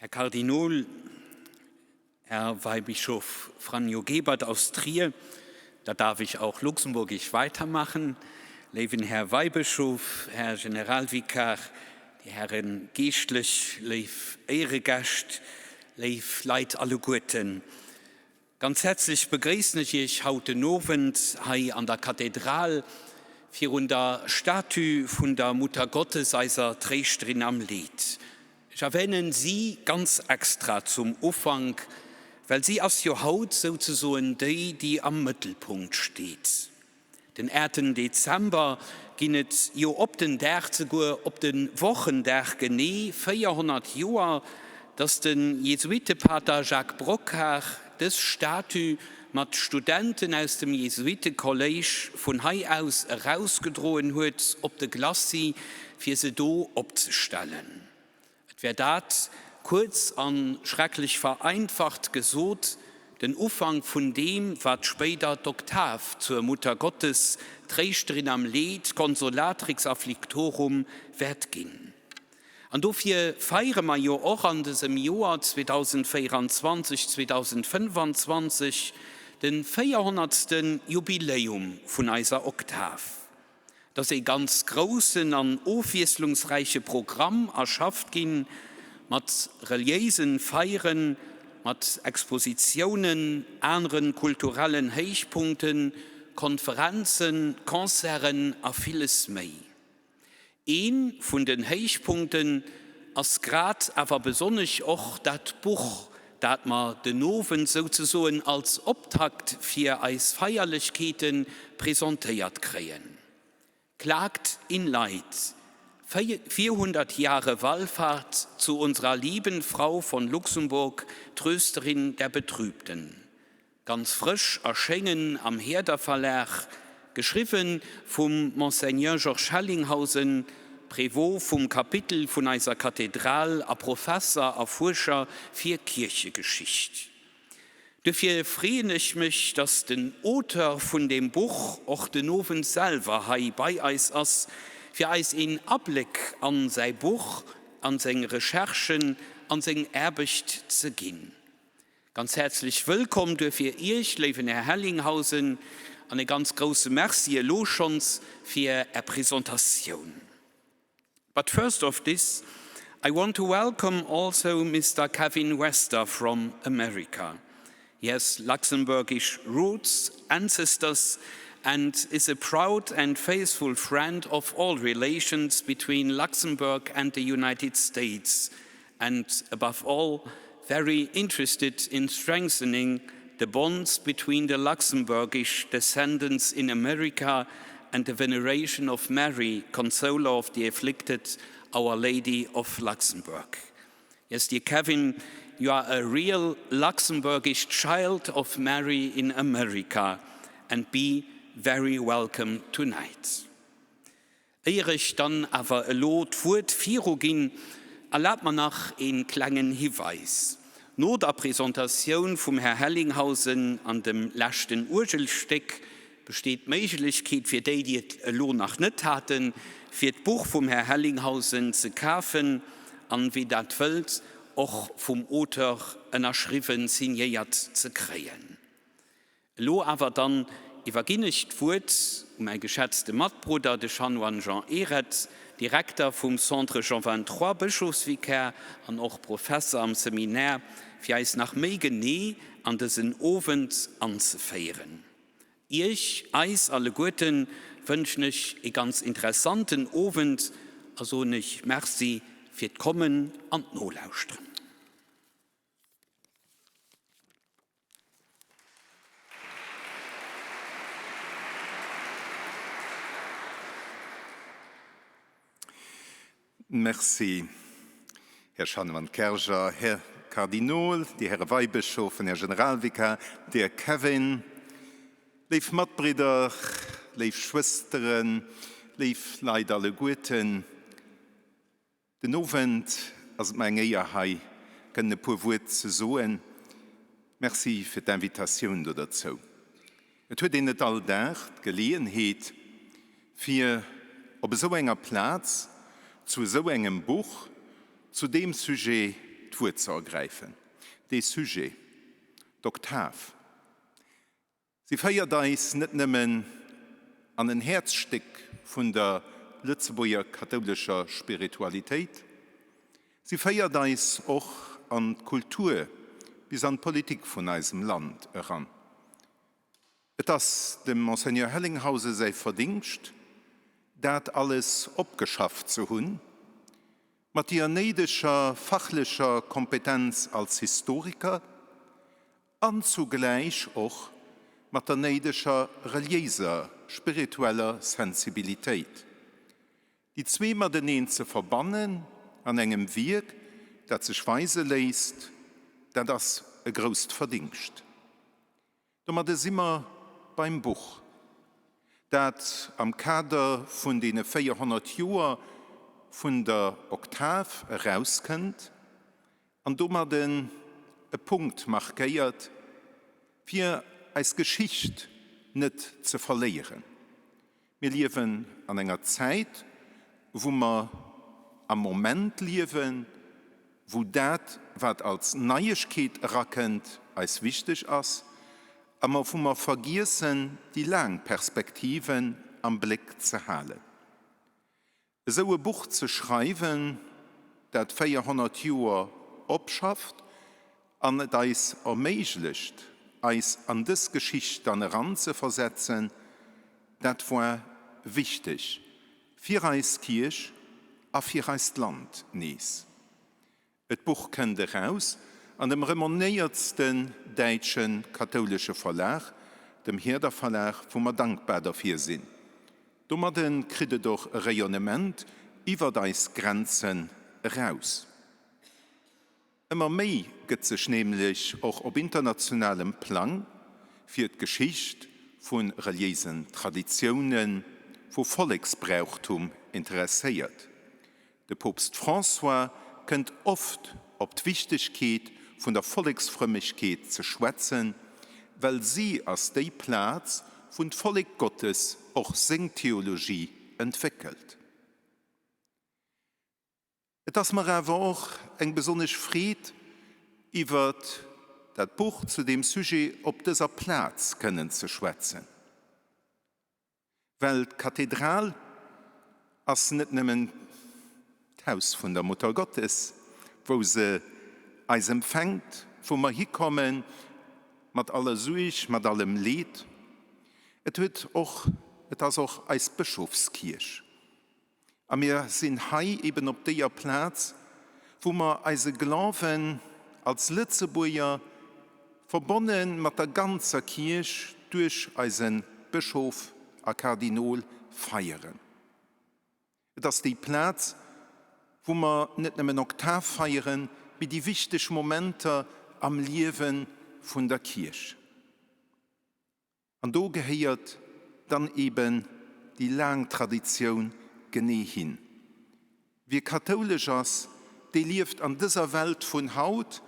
Här Kardinol, Herr Weihbischof Franjo Gebert aus Trier, da darf ich auch luxemburgisch weitermachen, léiwen Här Weihbëschof, Här Generalvikar, déi Häre Geeschtlech, léif Éieregäscht, léif Leit alleguerten. Ganz häerzlech begréissen ech Iech haut den Owend hei an der Kathedral virun der Statue vun der Muttergottes, eiser Tréischterin am Leed. Ech erwähnen si ganz extra zum Ufank, well si ass jo haut souzesoen déi, déi am Mëttelpunkt steet. Den äerten Dezember ginn et jo op den Dag, zeguer op de Wochendag genee 400 Joer, datt de Jesuitepater Jacques Brocquart dës Statue mat Studenten aus dem Jesuitekolléisch vun hei aus erausgedroen huet op de Glacis, fir se do opzestellen. Et wär dat, kuerz a schrecklech vereinfacht gesot, den Ufank vun deem, wat spéider d'Oktav zur Muttergottes, Tréischterin am Leed, Consolatrix afflictorum, wäert ginn. An dofir feiere mer jo och an dësem Joer 2024, 2025 de véierhonnertste Jubiläum vun eiser Oktav. Et ass ee ganz groussen an ofwiesslungsräiche Programm erschafft ginn, mat reliéisen Feieren, mat Expositiounen, aneren kulturellen Héichpunkten, Konferenzen, Concerten a villes méi. Ee vun den Héichpunkten ass grad awer besonnesch och dat Buch, dat mer den Owend souzesoen als Optakt fir eis Feierlechkeete presentéiert kréien. Klagt in Leid, 400 Jahre Wallfahrt zu unserer lieben Frau von Luxemburg, Trösterin der Betrübten. Ganz frësch erschéngen am Herder Verlag, geschriwwen vum Monseigneur Georges Hellinghausen, Prévôt vum Kapitel vun eiser Kathedral a Professer a Fuerscher fir Kierchegeschicht. Dofir freeën ech mech, dass den Auteur vun deem Buch och den Owend selwer hei bei eis ass, fir eis een Abléck an säi Buch, an seng Recherchen, an seng Aarbecht ze ginn. Ganz häerzlech wëllkomm duerfir Iech, léiwen Här Hellinghausen, an e ganz grousse Merci elo schonns fir Är Presentatioun. But first of this, I want to welcome also Mister Kevin Wester from America. He has Luxembourgish roots, ancestors and is a proud and faithful friend of all relations between Luxembourg and the United States and above all very interested in strengthening the bonds between the Luxembourgish descendants in America and the veneration of Mary, Consoler of the Afflicted, Our Lady of Luxembourg. Yes, dear Kevin, you are a real Luxembourgish child of Mary in America and be very welcome tonight. Éier ech dann awer elo d'Wuert viru ginn, erlaabt mer nach ee klengen Hiweis. No der Presentatioun vum Här Hellinghausen an dem leschten Uergelstéck besteet d'Méiglechkeet fir déi, déi et elo nach net haten, fir d'Buch vum Här Hellinghausen ze kafen an, wee dat wëllt, och vum Auteur ënnerschriwwen, signéiert ze kréien. Elo awer dann iwwerginn ech d'Wuert u mäi geschätzte Matbrudder, de Chanoine Jean Ehret, Direkter vum Centre Jean 23, Bëschofsvikär an och Professer am Seminär, fir eis nach méi genee an dësen Owend anzeféieren. Iech, eis alleguerten, wënschen ech ee ganz interessanten Owend a soen ech Merci fir d'Kommen an d'Nolauschteren. Merci, Här Chanoine Kerger, Här Kardinol, Dir Häre Weibëschofen, Här Generalvikar, Dear Kevin, léif Matbridder, léif Schwësteren, léif Leit alleguerten. Den Owend ass et mer eng Éier hei kënnen e puer Wuert ze soen. Merci fir d'Invitatioun do derzou. Et huet een net all Dag d'Geleeënheet fir op esou enger Plaz zu esou engem Buch zu deem Sujet. d'Wuert ze ergräifen. Dee Sujet, d'Oktav, si féiert eis net nëmmen an en Häerzstéck vun der Lëtzebuerger kathoulescher Spiritualitéit, si féiert eis och an d'Kultur bis an d'Politik vun eisem Land eran. Et ass dem Monseigneur Hellinghausen säi Verdingscht, dat alles opgeschafft ze hunn, mat deer néideger fachlecher Kompetenz als Historiker an zugläich och mat der néideger reliéiser, spiritueller Sensibilitéit. Déi zwee mateneen ze verbannen an engem Wierk, dat sech weise léisst, dat ass e grousst Verdingscht. Domadde si mer beim Buch, dat am Kader vun deene 400 Joer vun der Oktav erauskënnt an domadden e Punkt markéiert, fir eis Geschicht net ze verléieren. Mir liewen an enger Zäit, wou mer am Moment liewen, wou dat, wat als Neiegkeet erakënnt, eis wichteg ass, a mer wou mer vergiessen, déi laang Perspektiven am Bléck ze halen. Esou e Buch ze schreiwen, dat 400 Joer opschafft an et eis erméiglecht, eis an dës Geschicht dann eranzeversetzen, dat war wichteg fir eis Kierch a fir eist Land nees. Et Buch kënnt eraus an dem remonéiertsten däitsche kathoulesche Verlag, dem Herder Verlag, wou mer dankbar derfir sinn. Domadde kritt et och e Rayonnement iwwert eis Grenzen eraus. Ëmmer méi gëtt sech nämlech och op internationalem Plang fir d'Geschicht vu reliéisen Traditiounen, vu Volleksbrauchtum interesséiert. De Poopst François kënnt oft op d'Wichtegkeet vun der Volleksfrëmmegkeet ze schwätzen, well si ass déi Plaz, wou d'Vollek Gottes och seng Theologie entwéckelt. Et ass mer awer och eng besonnesch Freed, iwwert dat Buch zu deem Sujet op dëser Plaz kënnen ze schwätzen. Well d'Kathedral ass net nëmmen d'Haus vun der Muttergottes, wou se eis empfänkt, wou mer hikomme mat aller Suerg, mat allem Leed, et huet och, et ass och eis Bëschofskierch. A mir sinn hei eben op déier Plaz, wou mer eise Glawen als Lëtzebuerger, verbonne mat der ganzer Kierch duerch eise Bëschof a Kardinol, feieren. Et ass déi Plaz, wou mer net nëmmen Oktav feieren, mee déi wichteg Momenter am Liewe vun der Kierch. An do gehéiert dann eben déi laang Traditioun genee hin. Wie kathoulesch ass, dee lieft an dëser Welt vun haut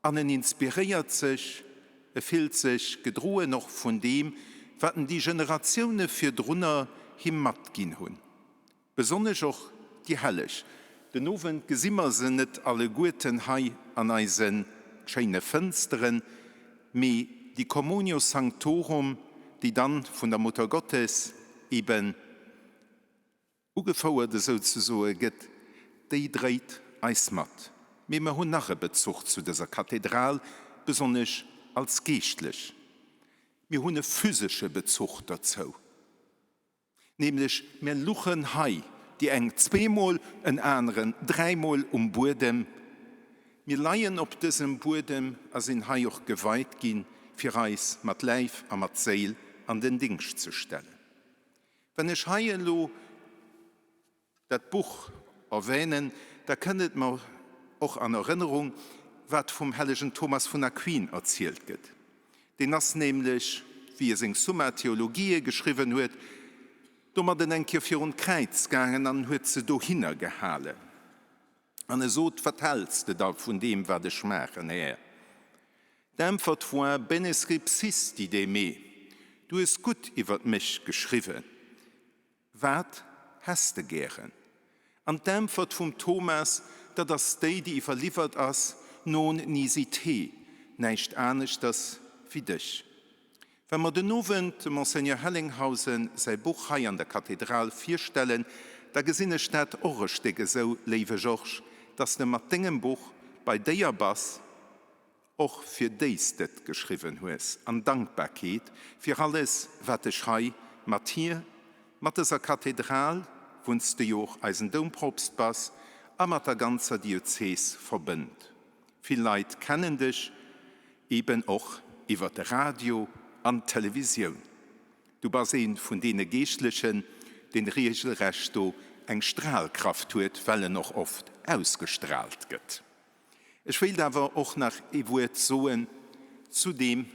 an en inspiréiert sech, e fillt sech gedroen och vun deem, wat en déi Generatioune virdrunner him matginn hunn. Besonnesch och déi Helleg. Den Owend gesi mer se net alleguerten hei an eise schéine Fënsteren, mee déi Communio Sanctorum, déi dann vun der Muttergottes eben ugefouert esouzesoe gëtt, déi dréit eis mat. Mee mer hunn nach e Bezuch zu dëser Kathedral, besonnesch als Geeschtlech. Mir hunn e physesche Bezuch derzou. Nämlech mir luchen hei, déi eng zweemol, en aneren dräimol um Buedem. Mir leien op dësem Buedem a sinn hei och geweit ginn, fir eis mat Läif a mat Séil an den Dingscht ze stellen. Wann ech hei elo dat Buch erwähnen, da kënnt et mer och an Erënnerung, wat vum hellegen Thomas vun Aquin erzielt gëtt. Deen ass nämlech, wéi e seng Summa Theologiae geschriwwen huet, domadden eng Kéier virun d'Kräiz gaangen an huet se dohinner gehalen. An e sot, Wat häls de da vun deem, wat ech maachen, Här? D'Äntwert war, Bene scripsisti de me, Du hues gutt iwwert mech geschriwwen. Wat häss de gären? An d'Äntwert vum Thomas. dat ass déi, déi iwwerliwwert ass, non nisi te, näischt aneschters wéi dech. Wa mer den Owend dem Monseigneur Hellinghausen säi Buch hei an der Kathedral virstellen, da gesinn ech dat och e Stéck esou, léiwe Georges, dass de mat dengem Buch bei déier bass, och fir déi s d'et geschriwwen hues, an Dankbarkeet fir alles, wat dech hei mat hir, mat dëser Kathedral, wou s de jo och eisen Doumpropst bass, a mat der ganzer Diözes verbënnt. Vill Leit kennen dech eben och iwwer de Radio an d'Televisioun. Du bass ee vun deene Geeschtlechen, deen regelrecht do eng Strahlkraft huet, well en och oft ausgestrahlt gëtt. Ech wéilt awer och nach ee Wuert soen zu deem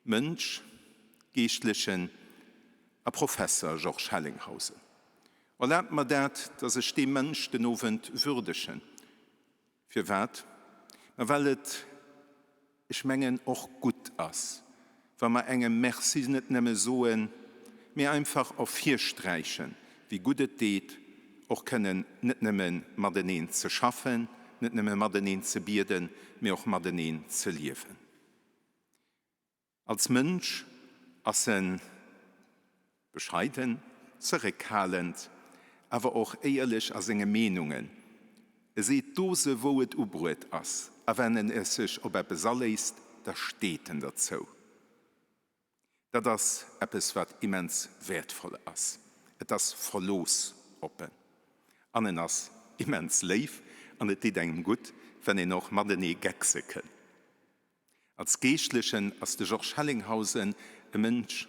Mënsch, Geeschtlechen a Professer Georges Hellinghausen. Erlaabt mer dat, dass ech dee Mënsch den Owend würdegen. Firwat? Ma well et, ech mengen, och gutt ass, wa mer engem Merci net nëmme soen, mee einfach ervirsträichen, wéi gutt et deet, och kënnen net nëmme mateneen ze schaffen, net nëmme mateneen ze bieden, mee och mateneen ze liewen. Als Mënsch ass en bescheiden, zeréckhalend, awer och éierlech a senge Meenungen. E seet do se wou et ubruet ass, a wenn en es sech op eppes aléisst, da steet en derzou. Dat ass eppes wat immens wäertvoll ass. Et ass Verlooss op en. An en ass immens léif an et deet engem gutt, wenn een och matenee geckse kënn. Als Geeschtlechen ass de Georges Hellinghausen e Mënsch,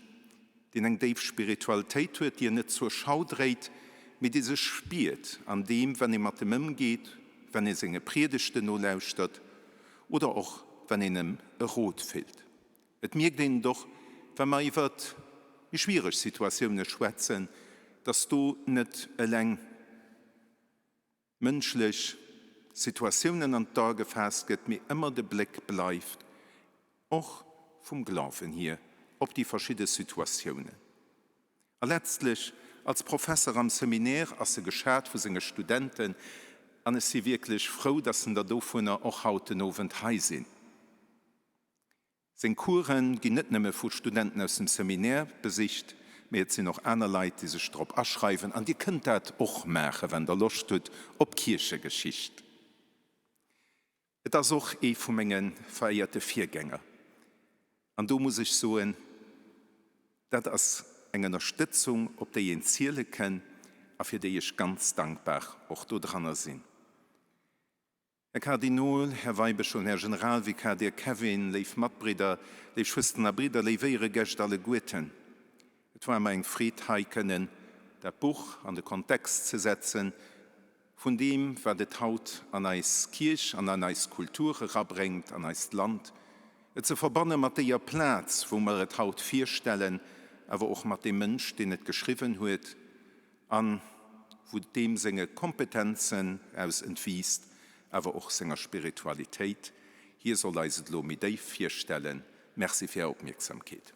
deen eng déif Spiritualitéit huet, déi en net zur Schau dréit, mee déi sech spiert an deem, wann ee mat em ëmgeet, wann ee senge Priedegten nolauschtert oder och wann een ëm e Rot fillt. Et mierkt een et och, wa mer iwwert méi schwiereg Situatioune schwätzen, dass do net eleng mënschlech Situatiounen an d'A gefaasst gëtt, mee ëmmer de Bléck bleift, och vum Glawen hier, op déi verschidde Situatiounen. A letztlech, als Professer am Seminaire ass e geschat vu senge Studenten, an ech si wierklech frou, dass en der dovunner och haut den Owend hei sinn. Seng Course ginn net nëmme vu Studenten aus dem Seminaire besicht, mee et sinn och aner Leit, déi sech drop aschreiwen. An Dir kënnt dat och maachen, wann Der Loscht hutt op Kierchegeschicht. Et ass och ee vu menge veréierte Virgänger. An do muss ech soen, dat ass eng Ënnerstëtzung, op déi een ziele kënn a fir déi ech ganz dankbar och dodranner sinn. Här Kardinol, Här Weibëschof, Här Generalvikar, Dir Kevin, léif Matbridder, léif Schwësteren a Bridder, léif Éieregäscht alleguerten. Et war mer eng Freed hei kënnen dat Buch an de Kontext ze setzen vun deem wat et haut an eis Kierch an an eis Kultur erabréngt, an eist Land, et ze verbanne mat déier Plaz wou mer et haut virstellen, awer och mat deem Mënsch deen et geschriwwen huet, an wou deem senge Kompetenzen aus entwiisst, awer och senger Spiritualitéit. Hie soll eis et elo méi déif virstellen. Merci fir Är Opmierksamkeet.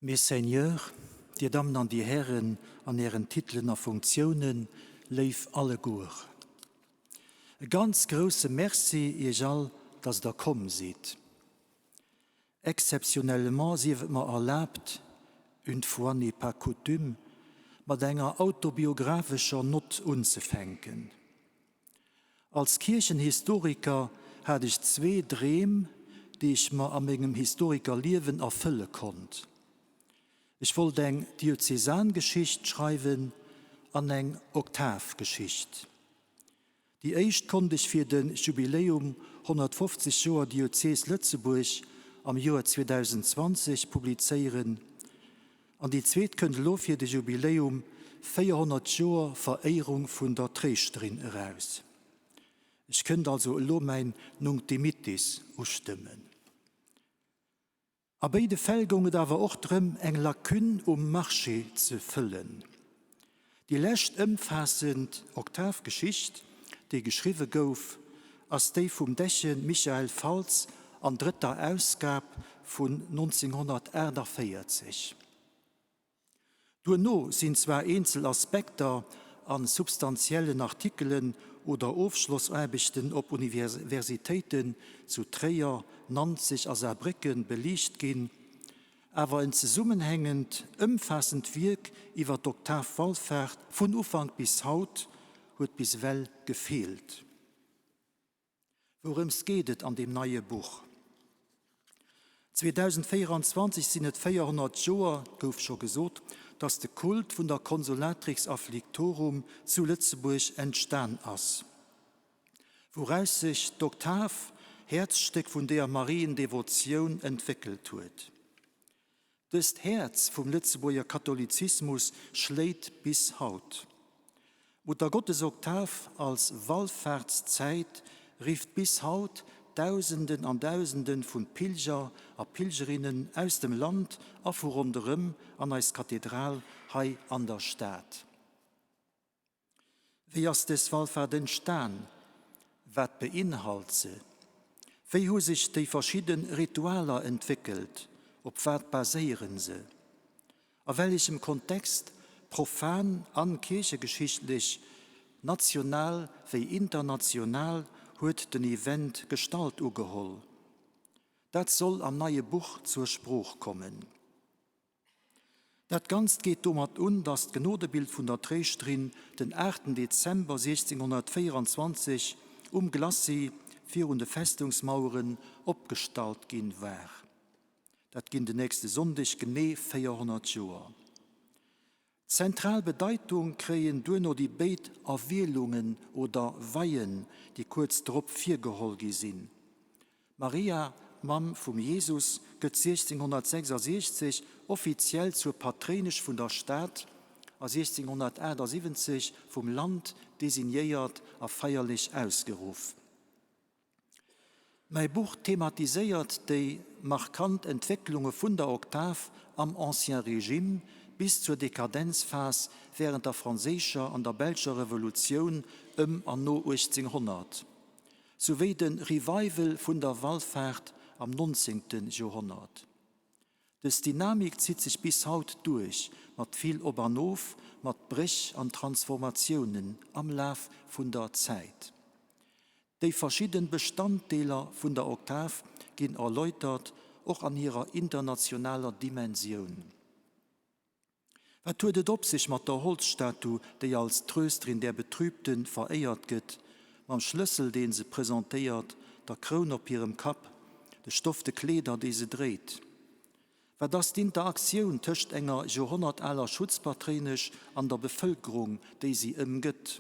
Messeigneurs, Dir Dammen an Dir Hären an Ären Titelen a Funktiounen, léif alleguer. E ganz grousse Merci Iech all, dass Der komm sidd. Exceptionnellement sief et mer erlaabt, une fois n'est pas coutume, mat enger autobiographescher Nott unzefänken. Als Kierchenhistoriker hat ech zwee Dreem, déi ech mer a mengem Historikerliewen erfëlle konnt. Ech wollt eng Diözesangeschicht schreiwen an eng Oktavgeschicht. Déi éischt konnt ech fir de Jubiläum 150 Joer Diözes Lëtzebuerg am Joer 2020 publizéieren an déi zweet kënnt elo fir de Jubiläum 400 Joer Veréierung vun der Tréischterin eraus. Ech kënnt also elo mäin Nunc dimittis ustëmmen. A béide Fäll goung et awer och drëm, eng Lacune um Marché ze fëllen. Déi lescht ëmfaassend Oktavgeschicht, déi geschriwwe gouf, ass déi vum Dechen Michael Faltz an drëtter Ausgab vun 1948. Duerno sinn zwar eenzel Aspekter a substantiellen Artikelen oder Ofschlossaarbechten op Universitéiten zu Tréier, Nanzeg a Saarbrécken beliicht ginn, awer en zesummenhängend, ëmfaassend Wierk iwwer d'Oktavwallfaart vun Ufank bis haut huet bis ewell gefeelt. Wourëms geet et an deem neie Buch? 2024 sinn et 400 Joer, gouf scho gesot, datt de Kult vun der Consolatrix Afflictorum zu Lëtzebuerg entstan ass, wouraus sech d'Oktav, Häerzstéck vun deeër Mariendevotioun, entwéckelt huet. Dëst Häerz vum Lëtzebuerger Katholizismus schléit bis haut. D'Muttergottesoktav als Wallfaartszäit rifft bis haut Dausenden an Dausende vun Pilger a Pilgerinnen aus dem Land a vu ronderëm an eis Kathedral hei an der Stad. Wéi ass dës Wallfahrt entstan? Wat beinhalt se? Wéi hu sech déi verschidde Ritualer entwéckelt? Op wat baséiere se? A wellechem Kontext, profan an kierchegeschichtlech, national wéi international, huet den Event Gestalt ugeholl? Dat soll am neie Buch zur Sprooch kommen. Dat Ganzt geet domat un, datt d'Gnodebild vun der Tréischterin den 8 Dezember 1624 um Glacis virun de Festungsmaueren opgestallt ginn war. Dat ginn den nächste Sonndeg genee 400 Joer. Zentral Bedeitung kréien duerno déi béid Erwielungen oder Weien, déi kuerz drop virgeholl gi sinn. D'Maria, d'Mamm vum Jesus, gëtt 1666 offiziell zur Patréinesch vun der Stad a 1678 vum Land designéiert a feierlech ausgeruff. Mäi Buch thematiséiert déi markant Entwécklunge vun der Oktav am Ancien Régime bis zur Dekadenzphas wärend der Franséischer an der Belscher Revolutioun ëm an no 1800, souwéi de Revival vun der Wallfaart am 19. Joerhonnert. Dës Dynamik zitt sech bis haut duerch, mat vill Op an Of, mat Bréch an Transformatiounen am Laf vun der Zäit. Déi verschidden Bestanddeeler vun der Oktav ginn erläutert, och an hirer internationaler Dimensioun. Wat huet et op sech mat der Holzstatu, déi als Trösterin der Betrübten veréiert gëtt, mam Schlëssel, dee se presentéiert, der Kroun op hirem Kapp, de stoffte Kleeder, déi se dréit? Wat ass d'Interaktioun tëscht enger joerhonnertaler Schutzpatréinesch an der Bevëlkerung, déi si ëmgëtt?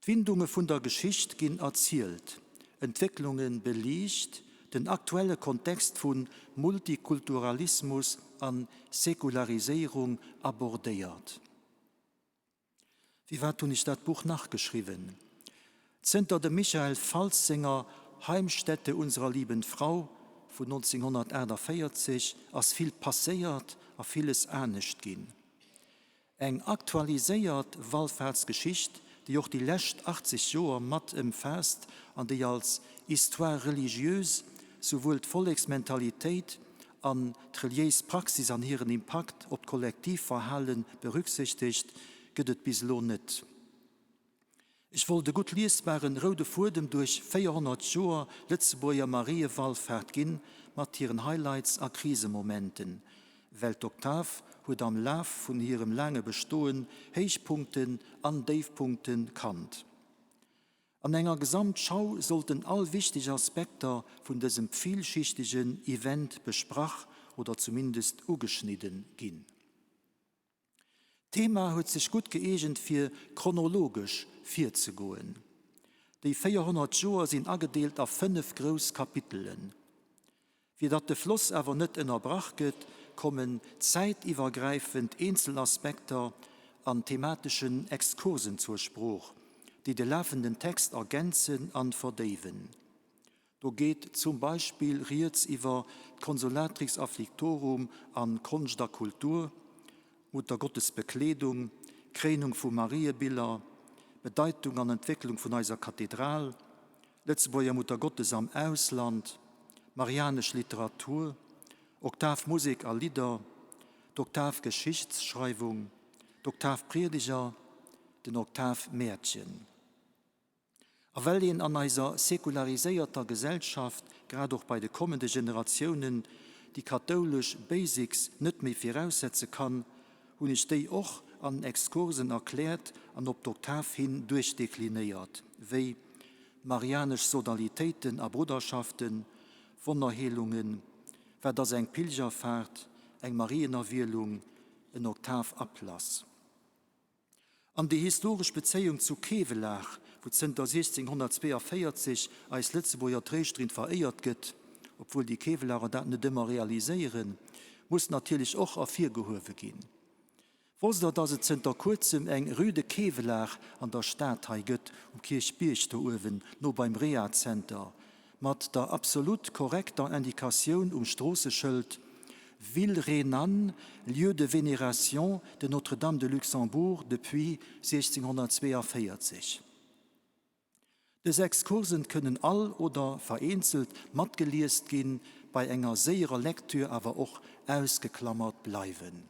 D'Windunge vun der Geschicht ginn erzielt, Entwécklunge beliicht, den aktuelle Kontext vu Multikulturalismus a Säkulariséierung abordéiert. Firwat hunn ech dat Buch nach geschriwwen? Zënter dem Michael Falz senger Heimstätte unserer lieben Frau vun 1948 ass vill passéiert a villes anescht ginn. Eng aktualiséiert Wallfaartsgeschicht, déi och déi lescht 80 Joer mat ëmfaasst an déi als Histoire religieuse souwuel d'Volleksmentalitéit an d'reliéis Praxis an hiren Impakt op d'Kollektivverhale berücksichtegt, gëtt et bis elo net. Ech wollt e gutt liesbaren roude Fuedem duerch 400 Joer Lëtzebuerger Mariewallfahrt ginn, mat hiren Highlights a Krisemomenten, well d'Oktav huet am Laf vun hirem laange Bestoen Héichpunkten an Déifpunkte kannt. An enger Gesamtschau sollten all wichteg Aspekter vun dësem villschichtegen Event besprach oder zumindest ugeschnidden ginn. D'Thema huet sech gutt gëeegent fir chronologesch virzegoen. Déi 400 Joer sinn agedeelt a 5 grouss Kapitelen. Fir datt de Floss awer net ënnerbrach gëtt, kommen zäitiwwergräifend eenzel Aspekter an themateschen Exkursen zur Sprooch, déi de lafenden Text ergänzen an verdéiwen. Do geet zum Beispill rieds iwwer d'Consolatrix Afflictorum an Konscht a Kultur, Muttergottesbekleedung, Kréinung vu Mariebiller, Bedeitung an Entwécklung vun eiser Kathedral, Lëtzebuerger Muttergottes am Ausland, marianesch Literatur, Oktavmusek a Lidder, d'Oktavgeschichtsschreiwung, d'Oktavpriedeger, den Oktavmäertchen. A well een an eiser sekulariséierter Gesellschaft, grad och bei de kommende Generatiounen, déi kathoulesch Basics net méi viraussetze kann, hunn ech déi och an Exkursen erkläert an op d'Oktav hin duerchdeklinéiert, wéi marianesch Sodalitéiten a Brudderschaften, Wonnerheelungen, wat ass eng Pilgerfaart, eng Marienerwielung, en Oktavablass. An déi historesch Bezéiung zu Kevelaach, wou zënter 1642 eis Lëtzebuerger Tréischterin veréiert gëtt, obwuel déi Kevelacher dat net ëmmer realiséieren, muss natierlech och ervirgehuewe ginn. Wosst der, dass et zënter kuerzem eng Rue de Kevelaach an der Stad hei gëtt, um Kierchbierg do uewen, no beim Rehazenter, mat der absolut korrekter Indikatioun um Stroosseschëld, Ville rhénane, lieu de vénération de Notre-Dame de Luxembourg depuis 1642. Dës Exkursen kënnen all oder vereenzelt matgeliest ginn, bei enger séierer Lektür awer och ausgeklammert bleiwen.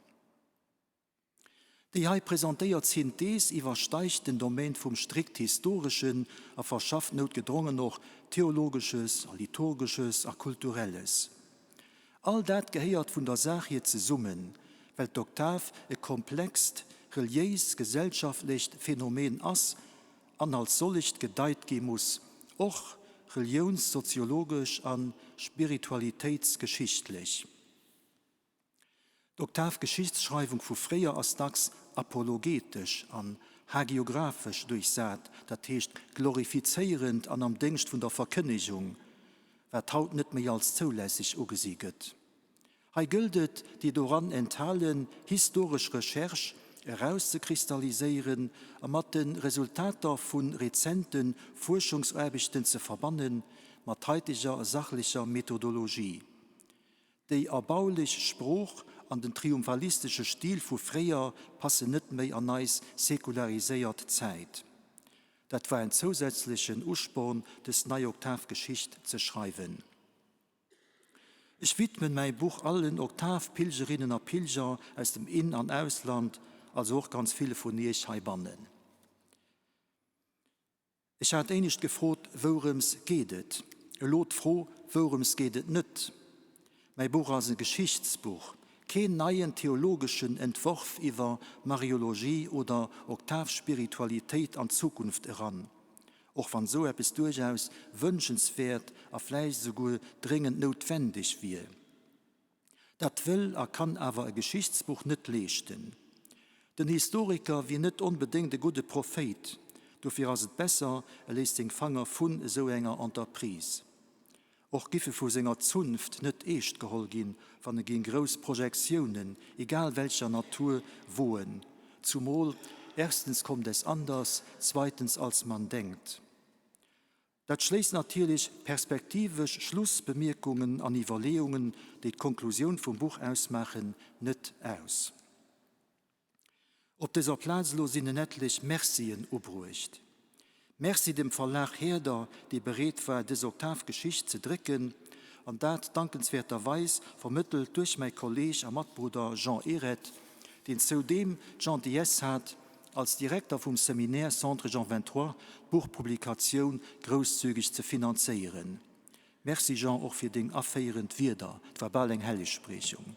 Déi hei presentéiert Synthees iwwersteigt den Domaine vum strikt Historeschen a verschafft noutgedrongen och Theologesches a Liturgesches a Kulturelles. All dat gehéiert vun der Saach hier zesummen, well d'Oktav e komplext reliéis-gesellschaftlecht Phänomen ass an als sollecht gedeit gi muss, och reliounssoziologesch a spiritualitéitsgeschichtlech. D'Oktavgeschichtsschreiwung vu fréier ass dacks apologetesch an hagiographesch duerchsat, dat heescht glorifizéierend an am Déngscht vun der Verkënnegung, wat haut net méi als zoulässeg ugesi gëtt. Hei gëllt et, déi doran enthalen historesch Recherche erauszekristalliséieren a mat de Resultater vu rezente Fuerschungsaarbechten ze verbannen, mat haiteger sachlecher Methodologie. Déi erbaulech Sprooch an den triumphalistesche Stil vu fréier passen net méi an eis sekulariséiert Zäit. Dat war en zousätzlechen Usporn, dës nei Oktavgeschicht ze schreiwen. Ech widmen mäi Buch allen Oktavpilgerinnen a Pilger aus dem In an Ausland, also och ganz ville vun iech heibannen. Ech hat éinescht gefrot, Wourëms geet et? Elo d'Fro, Wourëms geet et net? Mäi Buch ass e Geschichtsbuch, keen neien theologeschen Entworf iwwer Mariologie oder Oktavspiritualitéit an d'Zukunft eran, och wann esou eppes duerchaus wënschenswäert a vläicht esouguer dréngend noutwendeg wier. Dat wëll a kann awer e Geschichtsbuch net leeschten. Den Historiker wier net onbedéngt e gudde Prophéit, dofir ass et besser, e léisst seng Fanger vun esou enger Enterprise. Och giff e vu senger Zunft net eescht geholl ginn, wann e géing grouss Projektiounen, egal welcher Natur, woen. Zumol, Erstens kommt es anders, zweitens als man denkt. Dat schléisst natierlech perspektivesch Schlussbemierkungen an Iwwerleeungen, déi d'Konklusioun vum Buch ausmaachen, net aus. Op dëser Plaz elo sinn en etlech Mercien ubruecht. Merci dem Verlag Herder, dee bereet war, dës Oktavgeschicht ze drécken. an dat dankenswäerterweis vermëttelt duerch mäi Kolleg a Matbrudder Jean Ehret, deen zoudeem d'Gentillesse hat, als Direkter vum Seminaire Centre Jean 23 d'Buchpublikatioun grousszügeg ze finanzéieren. Merci Jean, och fir deng aféierend Wierder, 't war bal eng Hellegspriechung.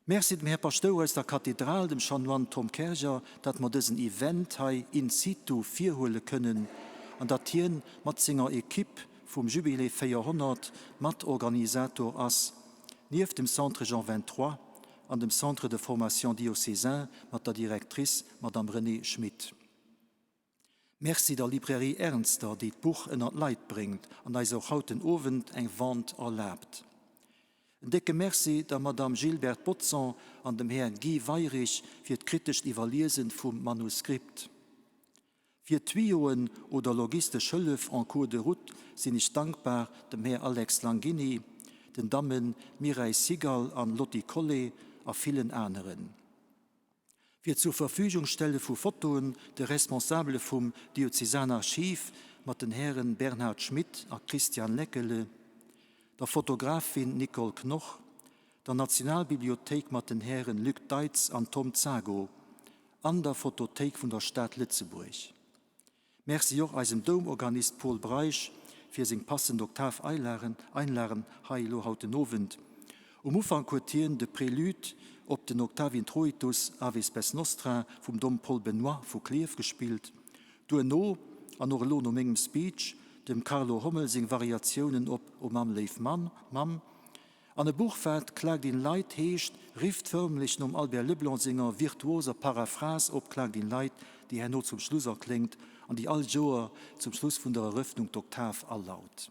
Merci dem Här Paschtouer aus der Kathedral, dem Chanoine Tom Kerger, datt mer dësen Event hei in situ virhuele kënnen an datt hien mat senger Equipe vum Jubilé 400 Matorganisator ass, nieft dem Centre Jean 23 an dem Centre de formation diocésain mat der Directrice Madame Renée Schmit. Merci der Librairie Ernster, déi d'Buch ënner d'Leit bréngt an eis och haut den Owend eng Vente erlaabt. En décke Merci der Madame Gilberte Bodson an dem Här Guy Weirich fir d'kritescht Iwwerliesen vum Manuskript. Fir Tuyauen oder logistesch Hëllef en cours de route sinn ech dankbar dem Här Alex Langini, den Dammen Mireille Sigal an Lotty Collet a villen aneren. Fir d'Zurverfügungstelle vu Fotoen de Responsabele vum Diözesanarchiv mat den Hären Bernhard Schmit a Christian Leckele, der Fotografin Nicole Knoch, der Nationalbibliothéik mat den Hären Luc Deitz an Tom Zago an der Fotothéik vun der Stad Lëtzebuerg. Merci och eisem Doumorganist Pol Breisch fir seng passend Oktaveinlagen hei elo haut den Owend. Um Ufank huet hien de Prélude op den Oktavintroitus Ave Spes Nostra vum Dom Paul Benoy vu Klierf gespillt, duerno, an och elo no mengem Speech, dem Carlo Hommel seng Variatiounen op O Mamm léif Mamm. An e Buch, wat Klagt in Leid heescht, rifft fërmlech nom Albert Leblanc senger virtuoser Paraphrase op Klagt in Leid, déi herno zum Schluss erkléngt an déi all Joer zum Schluss vun der Erëffnung d'Oktav alaut.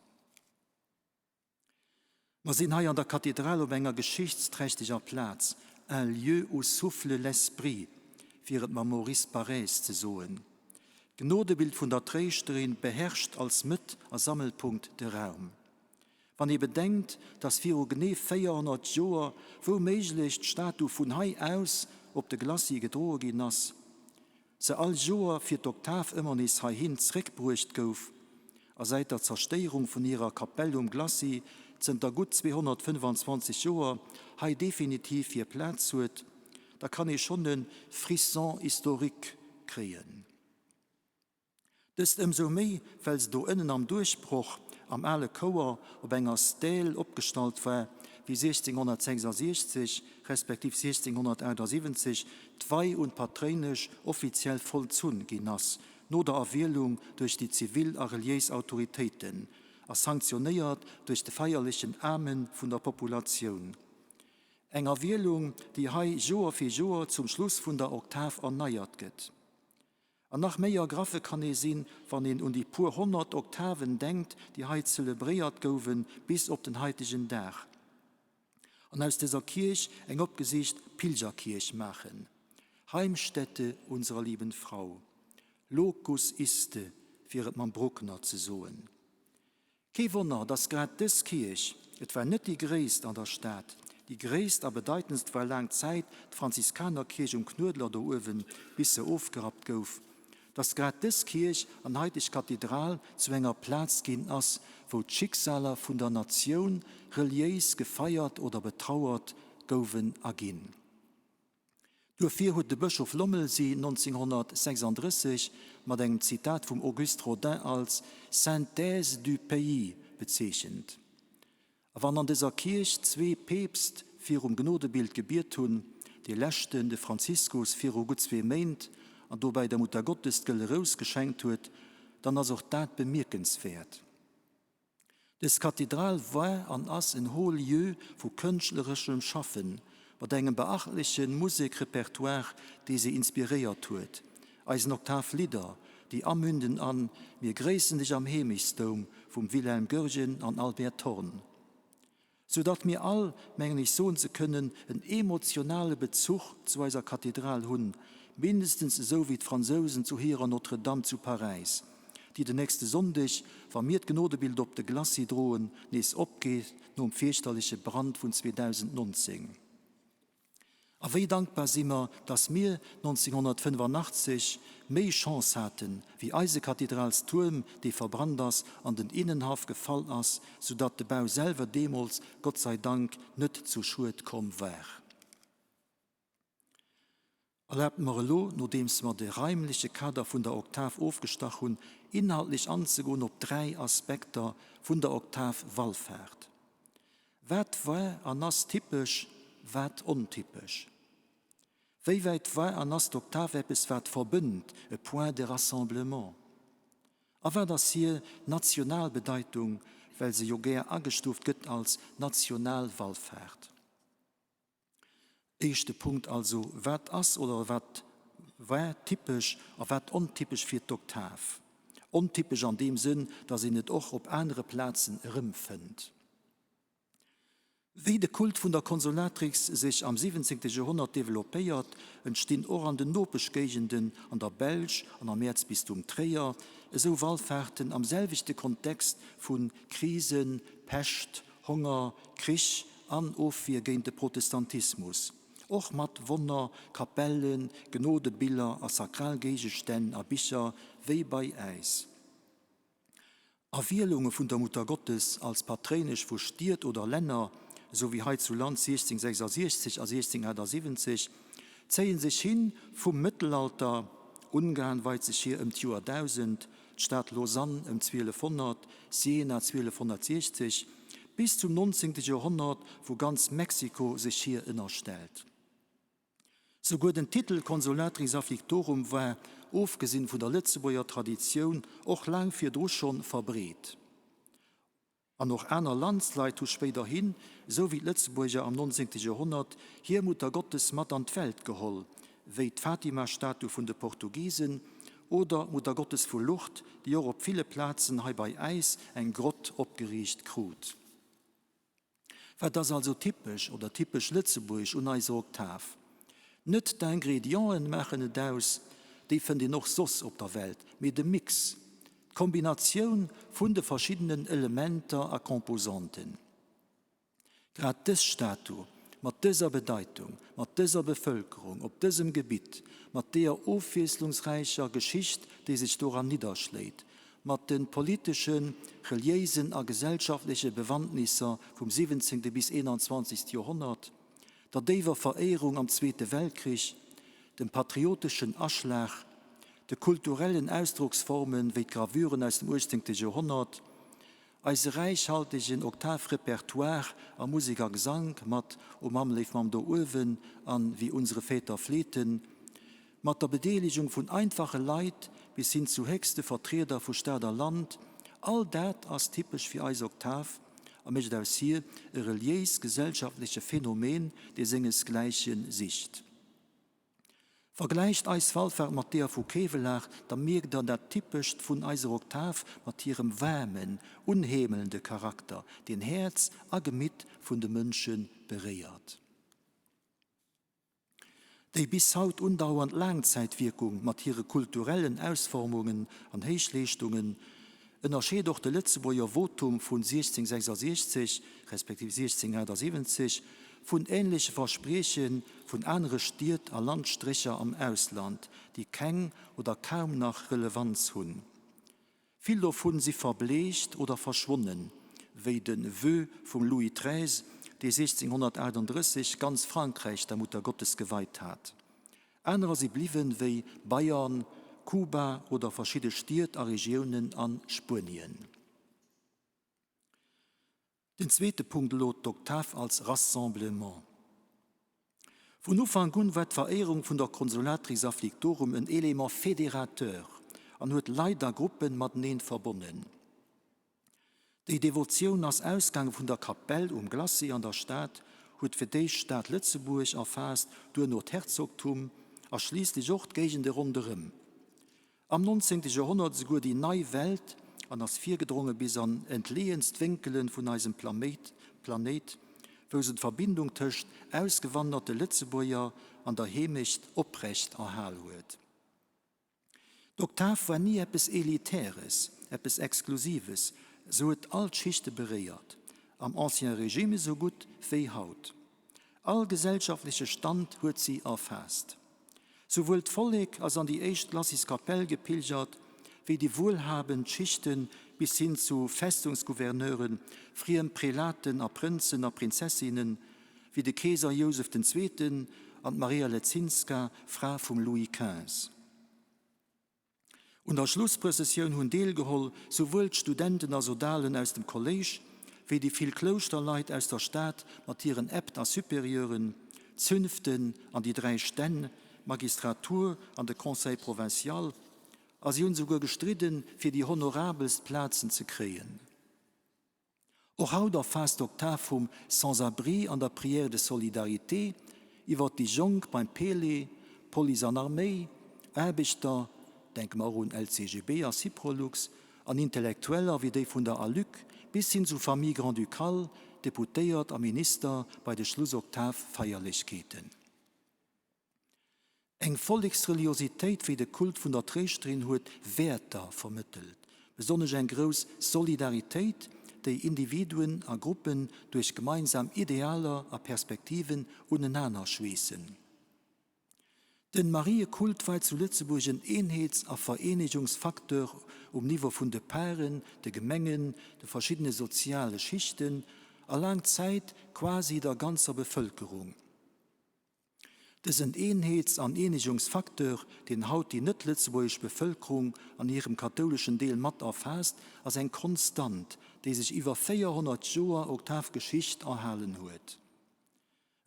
Mer sinn hei an der Kathedral op enger geschichtsträchteger Plaz, un lieu où souffle l'esprit, fir et mam Maurice Barrès ze soen. D'Gnodebild vun der Tréischterin beherrscht als Mëtt a Sammelpunkt de Raum. Wann ee bedenkt, dass viru genee 400 Joer wouméiglech d'Statu vun hei aus op de Glacis gedroe ginn ass, se all Joer fir d'Oktav ëmmer nees heihin zréckbruecht gouf a säit der Zerstéierung vun hirer Kapell um Glacis zënter gutt 225 Joer hei definitiv hir Plaz huet, da kann ee schonn e Frisson historique kréien. Dëst ëmsou méi, well se do ënnen am Duerchbroch am ale Chouer op enger Stèle opgestallt war, wéi 1666 respektiv 1678 d'Wei un d'Patréinesch offiziell vollzunn ginn ass, no der Erwielung duerch déi zivil a reliéis Autoritéiten a sanktionéiert duerch de feierlechen Amen vun der Populatioun. Eng Erwielung, déi hei Joer fir Joer zum Schluss vun der Oktav erneiert gëtt. An nach méi ergraffe kann ee sinn, wann een un déi puer 100 Oktaven denkt, déi hei zelebréiert gouwen bis op den haitegen Dag. An aus dëser Kierch eng opgesicht Pilgerkierch maachen. Heimstätte unserer lieben Frau. Locus iste, fir et mam Bruckner ze soen. Kee Wonner, dass grad dës Kierch, et war net déi gréisst an der Stad, déi gréisst a bedeitendst war laang Zäit d'Franziskanerkierch um Knuedler do uewen, bis se ofgerappt gouf, dass grad dës Kierch an haiteg Kathedral zu enger Plaz ginn ass, wou d'Schicksaler vun der Natioun reliéis gefeiert oder betrauert gouwen a ginn. Duerfir huet de Bëschof Lommel si 1936 mat engem Zitat vum Auguste Rodin als synthèse du pays bezeechent. A wann an dëser Kierch zwee Peepst virum Gnodebild gebiet hunn, dee leschten, de Franziskus, viru gutt zwee Méint, an dobäi der Muttergottes d'Gëlle Rous geschenkt huet, dann ass och dat bemierkenswäert. Dës Kathedral war an ass en haut lieu vu kënschtlereschem Schaffen, mat engem beachtleche Musekrepertoire, dee se inspiréiert huet, eisen Oktav Lidder, déi amünden an Mir gréissen dech am Heemechtsdoum vum Wilhelm Goergen an Albert Thorn. Sou datt mir all, mengen ech soen ze kënnen, en emotionale Bezuch zu eiser Kathedral hunn, mindestens esou wéi d'Fransousen zu hirer Notre-Dame zu Paräis, déi den nächste Sonndeg, wa mir d'Gnodebild op de Glacis droen, nees opgeet nom fierchterleche Brand vun 2019. A wéi dankbar si mer, dass mir 1985 méi Chance haten, wéi eise Kathedralstuerm, dee verbrannt ass, an den Innenhaff gefall ass, soudatt de Bau selwer deemools, Gott sei Dank, net zu Schued komm war. Erlaabt mer elo, nodeems mer de raimleche Kader vun der Oktav ofgestach hunn, inhaltlech anzegoen op dräi Aspekter vun der Oktav Wallfaart. Wat war an ass typesch, wat ontypesch? Wéi wäit war an ass d'Oktav eppes wat verbënnt, e point de rassemblement? A wat ass hir national Bedeitung, well se jo gär agestuuft gëtt als national Wallfaart? Éischte Punkt also, Wat ass oder wat war typesch a wat ontypesch fir d'Oktav? Ontypesch an deem Sënn, datt een et och op anere Plazen erëmfënnt. Wéi de Kult vun der Consolatrix sech am siwwenzéngte Joerhonnert developpéiert, entstinn och an den Nopeschgéigenden, an der Belsch an am Äerzbistum Tréier, esou Wallfaarten am selwechte Kontext vu Krisen, Pescht, Honger, Krich an Ofwier géint de Protestantismus, och mat Wonner, Kapellen, Genodebiller a sakral Géigestänn a Bicher, wéi bei äis. Erwielunge vun der Muttergottes als Patréinesch vu Stied oder Länner, esou wéi hei zu Land 1666 a 1678, zéie sech hin vum Mëttelalter, Ungarn weit sech hier ëm d'Joer 1000, d'Stad Lausanne ëm 1200, Siena 1260, bis zum 19. Joerhonnert, wou ganz Mexiko sech hir ënnerstellt. Souguer den Titel Consolatrix afflictorum war, ofgesinn vun der Lëtzebuerger Traditioun, och laang virdru schonn verbreet. An och aner Landsleit hu spéiderhin, esou wéi d'Lëtzebuerger am 19. Joerhonnert, hir Muttergottes mat an d'Welt geholl, wéi d'Fatima-Statu vun de Portugisen oder d'Muttergottes vu Lourdes, déi och op ville Plazen hei bei äis eng Grott opgeriicht krut. Wat ass also typesch oder typesch lëtzebuergesch un eiser Oktav? Net d'Ingredienten maachen et aus, déi fënnt een och soss op der Welt, mee de Mix, d'Kombinatioun vun de verschiddenen Elementer a Composanten. Grad dës Statu, mat dëser Bedeitung, mat dëser Bevëlkerung, op dësem Gebitt, mat deeër ofwiesslungsräicher Geschicht, déi sech doran nidderschléit, mat de politeschen, reliéisen a gesellschaftleche Bewandnisser vum 17. bis 21. Joerhonnert, der déiwer Veréierung am Zweete Weltkrich, dem patrioteschen Aschlag, de kulturellen Ausdrocksformen wéi d'Gravüren aus dem 18. Joerhonnert, eise räichhaltegen Oktavrepertoire a Musek a Gesank mat O Mamm, léif Mamm do uewen an Wie unsere Väter flehten, Mat der Bedeelegung vun einfache Leit bis hin zu héchste Vertrieder vu Stad a Land, all dat ass typesch fir eis Oktav a mécht aus hir e reliéis-gesellschaftleche Phänomen, dee sengesgläiche sicht. Vergläicht eis Wallfahrt mat deeër vu Kevelaach, da mierkt der dat Typescht vun eiser Oktav mat hirem waarmen, unheemelnde Charakter, deen Häerz a Gemitt vun de Mënsche beréiert. Déi bis haut undauernd Laangzäitwierkung mat hire kulturellen Ausformungen an Héichleeschtungen ënnerscheet och de Lëtzebuerger Votum vun 1666 respektiv 1678 vun änleche Versprieche vun anere Stied a Landstrécher am Ausland, déi keng oder kaum nach Relevanz hunn. Vill dovun si verbleecht oder verschwonnen, wéi de Vœu vum Louis xiii, dee 1638 ganz Frankräich der Muttergottes geweit hat. Anerer si bliwwen, wéi Bayern, Kuba oder verschidde Stied a Regiounen a Spuenien. Den zweete Punkt elo, d'Oktav als Rassemblement. Vun Ufank un war d'Veréierung vun der Consolatrix Afflictorum en Élément fédérateur an huet Leit a Gruppen mateneen verbonnen. Déi Devotioun ass ausgaange vun der Kapell um Glacis an der Stad, huet fir d'éischt d'Stad Lëtzebuerg erfaasst, duerno d'Herzogtum a schliisslech och d'Géigende ronderëm. Am 19. Joerhonnert esouguer déi nei Welt an ass virgedronge bis an entleeënst Wénkele vun eisem Plaméit, Planéit, wou se d'Verbindung tëscht ausgewanderte Lëtzebuerger an der Heemecht oprecht erhal huet. D'Oktav war ni eppes Elitäres, eppes Exklusives, se huet all d'Schichte beréiert, am Ancien Régime esou gutt wéi haut. All gesellschaftleche Stand huet si erfaasst. Souwuel d'Vollek ass an déi éischt Glacis-Kapell gepilgert, wéi déi wuelhabend Schichte bis hin zu Festungsgouverneuren, friem Prelaten a Prënzen a Prinzessinnen, wéi de Keeser Jousef den Zweeten an d'Maria Leczinska, Fra vum Louis quinze. Un der Schlussprëssessioun hunn deelgeholl souwuel d'Studenten a Sodalen aus dem Kolléisch, wéi déi vill Klouschterleit aus der Stad mat hiren Äbt a Supérieuren, d'Zünften an déi 3 Stänn, d'Magistratur an de Conseil provincial, a si hunn souguer gestridden, fir déi honorabelst Plazen ze kréien. Och haut erfaasst d'Oktav vum Sans-abri an der Prière de solidarité iwwer déi Jonk beim Pele, Police an Arméi, Aarbechter, denke mer och un LCGB a Syprolux, an Intellektueller wéi déi vun der ALUC bis hin zu Famille grand-ducale, Deputéiert a Minister bei de Schlussoktav-Feierlechkeeten. Eng Volleksreliositéit wéi de Kult vun der Tréischterin huet Wäerter vermëttelt, besonnesch eng grouss Solidaritéit, déi Individuen a Gruppen duerch gemeinsam Idealer a Perspektiven unenaner schweessen. Den Mariekult war zu Lëtzebuerg en Eenheets a Vereenegungsfacteur um Niveau vun de Paren, de Gemengen, de verschiddene soziale Schichten a laang Zäit quasi der ganzer Bevëlkerung. Dësen Eenheets an Eenegungsfacteur, deen haut déi net-lëtzebuergesch Bevëlkerung an hirem kathouleschen Deel mat erfaasst, ass eng Konstant, déi sech iwwer 400 Joer Oktavgeschicht erhalen huet.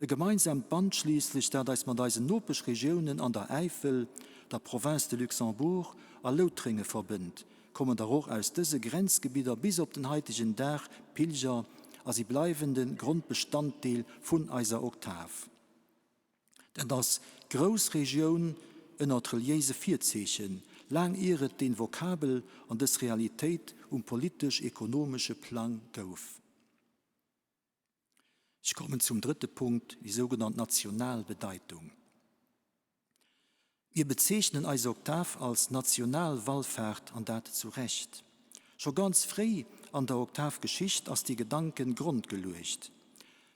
E gemeinsaamt Band schliisslech, dat eis mat eisen Nopeschregiounen an der Äifel, der Province de Luxembourg a Loutrénge verbënnt, kommen der och aus dëse Grenzgebidder bis op den haitegen Dag Pilger a si bleiwen de Grondbestanddeel vun eiser Oktav. Dat ass d'Groussregioun ënnert reliéise Virzeechen, laang ier et deen Vokabel an dës Realitéit um politesch-ekonomesche Plang gouf. Ech kommen zum drëtte Punkt, déi sougenannt national Bedeitung. Mir bezeechnen eis Oktav als national Wallfaart, an dat zu Recht. Scho ganz fréi an der Oktavgeschicht ass dee Gedanken Grond geluecht.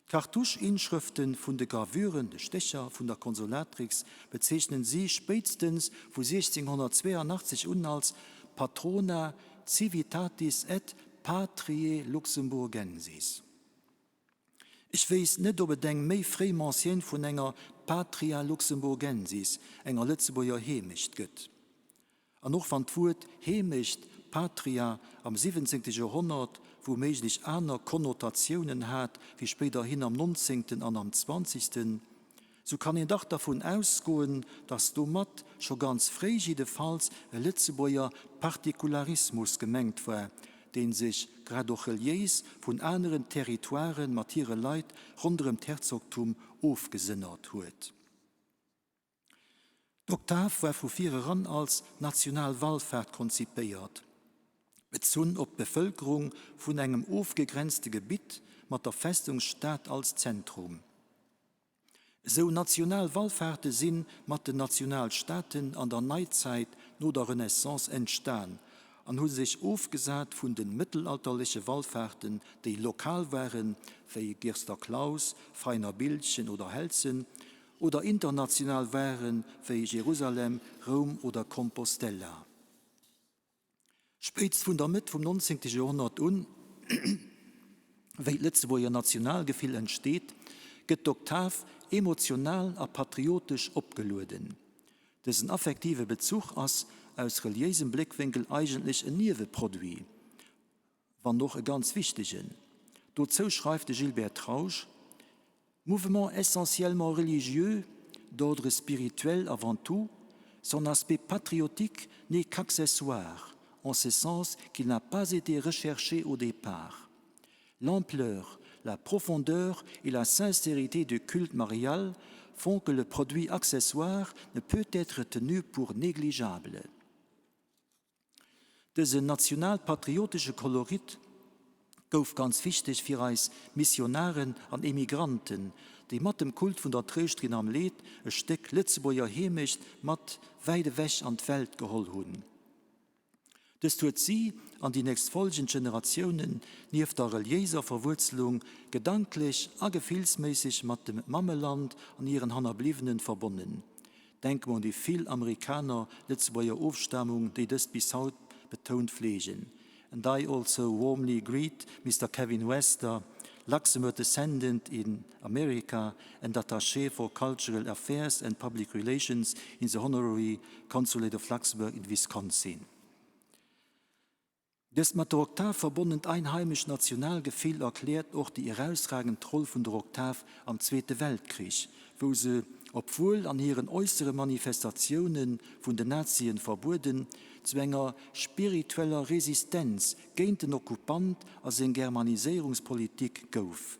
D'Cartouche-Inschrëfte vun de Gravüren, de Stécher vun der Consolatrix, bezeechnen si spéitstens vu 1682 un als Patrona civitatis et patriae Luxemburgensis. Ech wéisst net, ob et eng méi fréi Mentioun vun enger Patria Luxemburgensis, enger Lëtzebuerger Heemecht, gëtt. An och wann d'Wuert Heemecht, Patria, am siwwenzéngte Joerhonnert wouméiglech aner Konnotatiounen hat wéi spéiderhin am nonzéngten an am zwanzegsten, sou kann een dach dervun ausgoen, datt domat scho ganz fréi jiddefalls e Lëtzebuerger Partikularismus gemengt war, dee sech, grad och reliéis, vun aneren Territoiren mat hire Leit ronderëm d'Herzogtum ofgesënnert huet. D'Oktav war vu vir eran als national Wallfaart konzipéiert, bezunn op d'Bevëlkerung vun engem ofgegrenzte Gebitt mat der Festungsstad als Zentrum. Esou national Wallfaarte si mat den Nationalstaaten an der Neizäit no der Renaissance entstan an hu sech ofgesat vun de mëttelalterleche Wallfaarten, déi lokal waren, wéi Girster Klaus, Veiner Bildchen oder Helzen, oder international waren, wéi Jerusalem, Roum oder Compostela. Spéitst vun der Mëtt vum 19. Joerhonnert un, wéi d'Lëtzebuerger Nationalgefill entsteet, gëtt d'Oktav emotional a patriotesch opgelueden. Dësen affektive Bezuch ass aus reliéisem Bléckwénkel eigentlech en Nieweproduit, wann och e ganz wichtegen. Dozou schreift de Gilbert Trausch, Mouvement essentiellement religieux, d'ordre spirituel avant tout, son aspect patriotique n'est qu'accessoire, en ce sens qu'il n'a pas été recherché au départ. L'ampleur, la profondeur et la sincérité du culte marial font que le produit accessoire ne peut être tenu pour négligeable. Dësen national-patriotesche Kolorit gouf ganz wichteg fir eis Missionaren an Emigranten, déi mat dem Kult vun der Tréischterin am Leed e Stéck Lëtzebuerger Heemecht mat wäit ewech an d'Welt geholl hunn. Dëst huet si an déi nächst folgend Generatiounen nieft der reliéiser Verwuerzelung gedanklech a gefillsméisseg mat dem Mammeland an hiren Hannerbliwwenen verbonnen. Denke mer un déi vill Amerikaner Lëtzebuerger Ofstamung, déi dëst bis haut betount fleegen. And I also warmly greet Mister Kevin Wester, Luxembourg descendant in America and Attaché for Cultural Affairs and Public Relations in the Honorary Consulate of Luxembourg in Wisconsin. Dëst mat der Oktav verbonnent einheimescht Nationalgefill erkläert och déi erausragend Roll vun der Oktav am Zweete Weltkrich, wou se, obwuel an hiren äussere Manifestatioune vun den Nazien verbueden, zu enger spiritueller Resistenz géint den Okkupant a seng Germaniséierungspolitik gouf.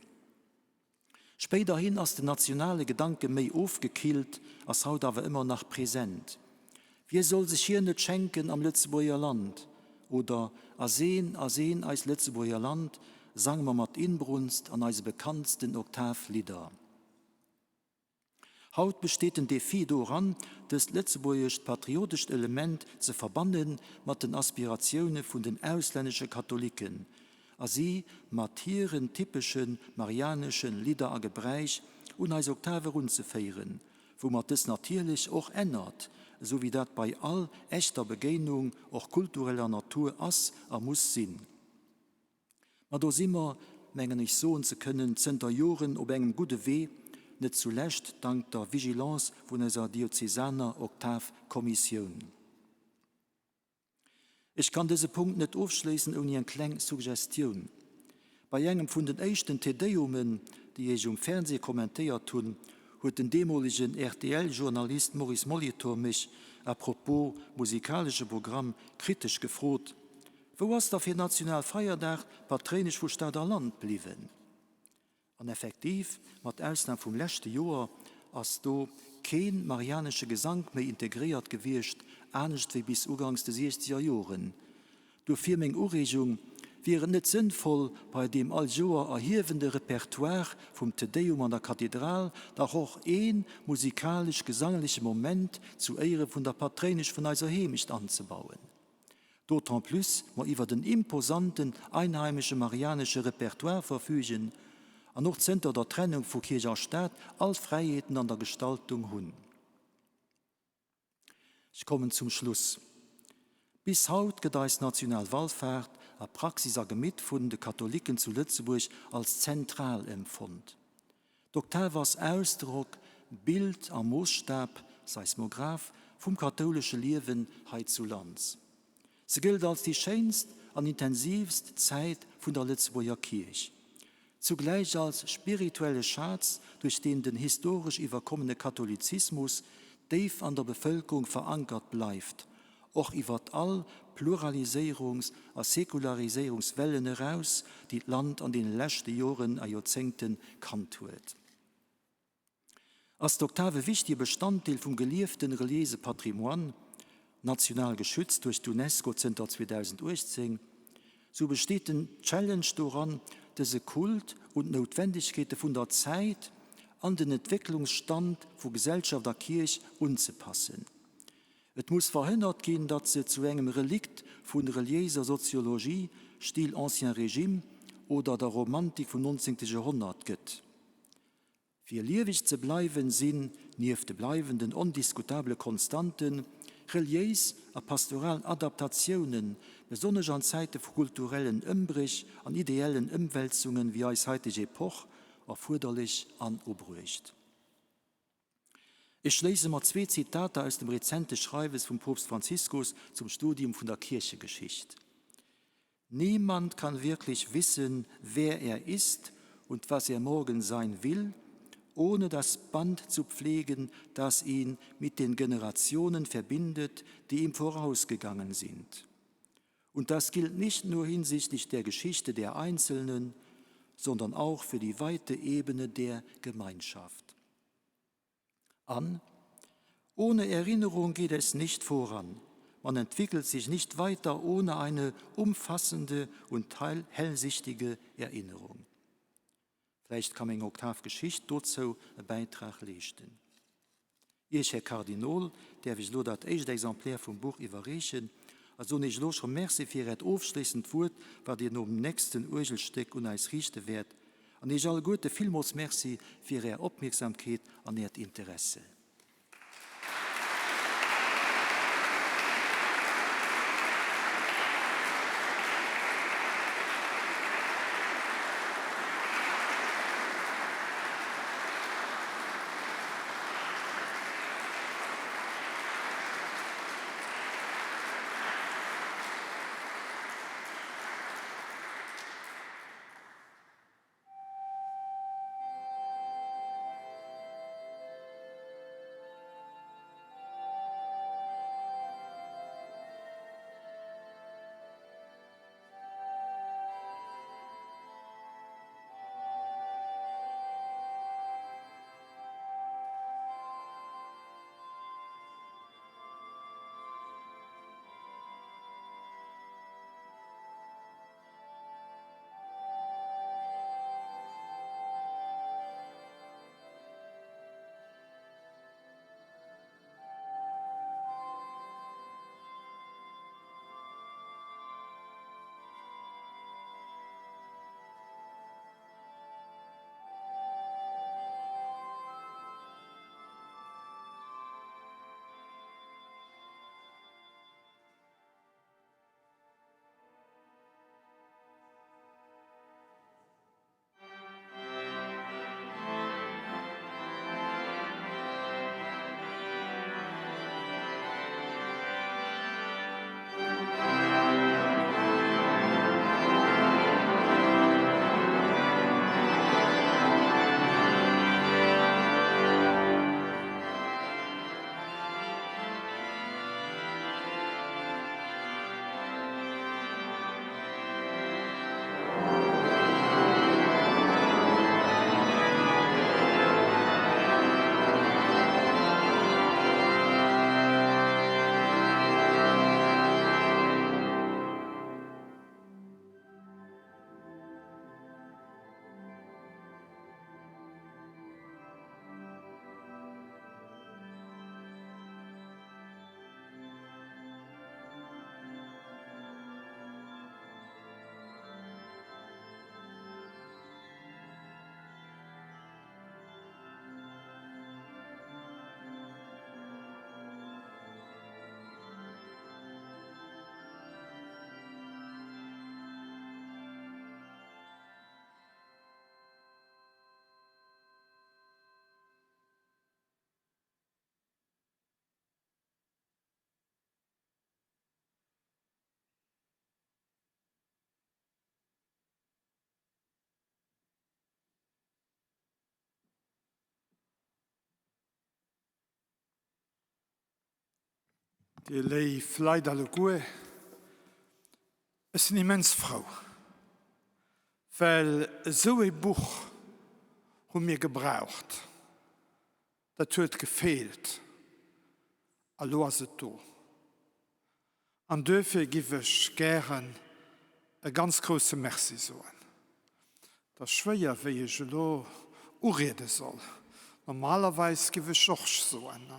Spéiderhin ass den nationale Gedanke méi ofgekillt, ass haut awer ëmmer nach present. Wie soll sech hir net schenken am Lëtzebuerger Land? Oder A seen, a seen eist Lëtzebuerger Land sange mer mat Inbrunst an eise bekanntsten Oktavlidder. Haut besteet den Defi doran, dëst lëtzebuergescht patriotescht Element ze verbanne mat den Aspiratioune vun den auslännesche Katholiken a si mat hiren typesche marianesche Lidder a Gebräich un eis Oktav erunzeféieren, woumat dës natierlech och ännert, esou wéi dat bei all echter Begéinung, och kultureller Natur, ass a muss sinn. Ma do si mer, mengen ech soen ze kënnen, zënter Joren op engem gudde Wee, net zulescht dank der Vigilance vun eiser diözesaner Oktavkommissioun. Ech kann dëse Punkt net ofschléissen ouni eng kleng Suggestioun. Bei engem vun den éischten Te Deumen, déi ech um Fernseh kommentéiert hunn, huet den deemolegen RTL-Journalist Maurice Molitor mech à propos musikalesche Programm kritesch gefrot, Wou ass da fir Nationalfeierdag d'Patréinesch vu Stad a Land bliwwen? An effektiv, mat Ausnam vum leschte Joer, ass do kee marianesche Gesank méi integréiert gewiescht, anescht wéi bis uganks de siechzeger Joren. Duerfir meng Ureegung, Wier et net sënnvoll, bei deem all Joer erhiewende Repertoire vum Te Deum an der Kathedral dach och ee musikalesch-gesangleche Moment zu Éiere vun der Patréinesch vun eiser Heemecht anzebauen? D'autant plus mer iwwert en imposanten einheimesche marianesche Repertoire verfügen an och zënter der Trennung vu Kierch a Staat all Fräiheeten an der Gestaltung hunn. Ech kommen zum Schluss. Bis haut gëtt eis national Wallfahrt a Praxis a Gemitt vun de Katholiken zu Lëtzebuerg als zentral empfonnt. D'Oktav ass Ausdrock, Bild a Moosstab, Seismograph, vum kathoulesche Liewen hei zu Lanz. Se gëllt als déi schéinst an intensiivst Zäit vun der Lëtzebuerger Kierch, zugläich als spirituelle Schaz, duerch deen den historesch iwwerkommene Katholizismus déif an der Bevëlkerung verankert bleift, och iwwert all Pluraliséierungs a Sekulariséierungswellen eraus, déi d'Land an deene leschte Joren a Joerzéngte kannt huet. Ass d'Oktav e wichtege Bestanddeel vum gelieften reliéise Patrimoine, national geschützt duerch d'UNESCO zënter 2018, sou besteet den Challenge doran, dëse Kult un d'Noutwendegkeete vun der Zäit an den Entwécklungsstand vu Gesellschaft a Kierch unzepassen. Et muss verhënnert ginn, datt se zu engem Relikt vu reliéiser Soziologie, Stil Ancien Régime, oder der Romantik vum 19. Joerhonnert gëtt. Fir lieweg ze bleiwen, sinn, nieft de bleiwenden ondiskutabele Konstanten, reliéis a pastoral Adaptatiounen, besonnesch an Zäite vu kulturellen Ëmbréch an ideellen Ëmwälzungen wéi eis haiteg Epoch, erfuerderlech an ubruecht. Ech schléisse mat zwee Zitater aus dem rezente Schreiwes vum Poopst Franziskus zum Studium vun der Kierchegeschicht, Niemand kann wirklich wissen, wer er ist und was er morgen sein will, ohne das Band zu pflegen, das ihn mit den Generationen verbindet, die ihm vorausgegangen sind. Und das gilt nicht nur hinsichtlich der Geschichte der Einzelnen, sondern auch für die weite Ebene der Gemeinschaft. An ohne Erinnerung geht es nicht voran. Man entwickelt sich nicht weiter ohne eine umfassende und hellsichtige Erinnerung. Vläicht ka meng Oktavgeschicht dozou e Bäitrag leeschten. Iech, Här Kardinol, däerf ech elo dat éischt Exemplaire vum Buch iwwerreechen. A soen Iech elo scho Merci fir Äert ofschléissend Wuert, wat Dir nom nächsten Uergelstéck un eis riichte wäert. An Iech alleguerte villmools Merci fir Är Opmierksamkeet an Äert Interesse. Dir léif Leit alleguer, ech sinn immens frou, well esou ee Buch hu mir gebraucht. Dat huet gefeelt a lo ass et do. An duerfir giff ech gären e ganz grousse Merci soen. Et ass schwéier, wéi ech elo uriede soll. Normalerweis giff ech Georges soen.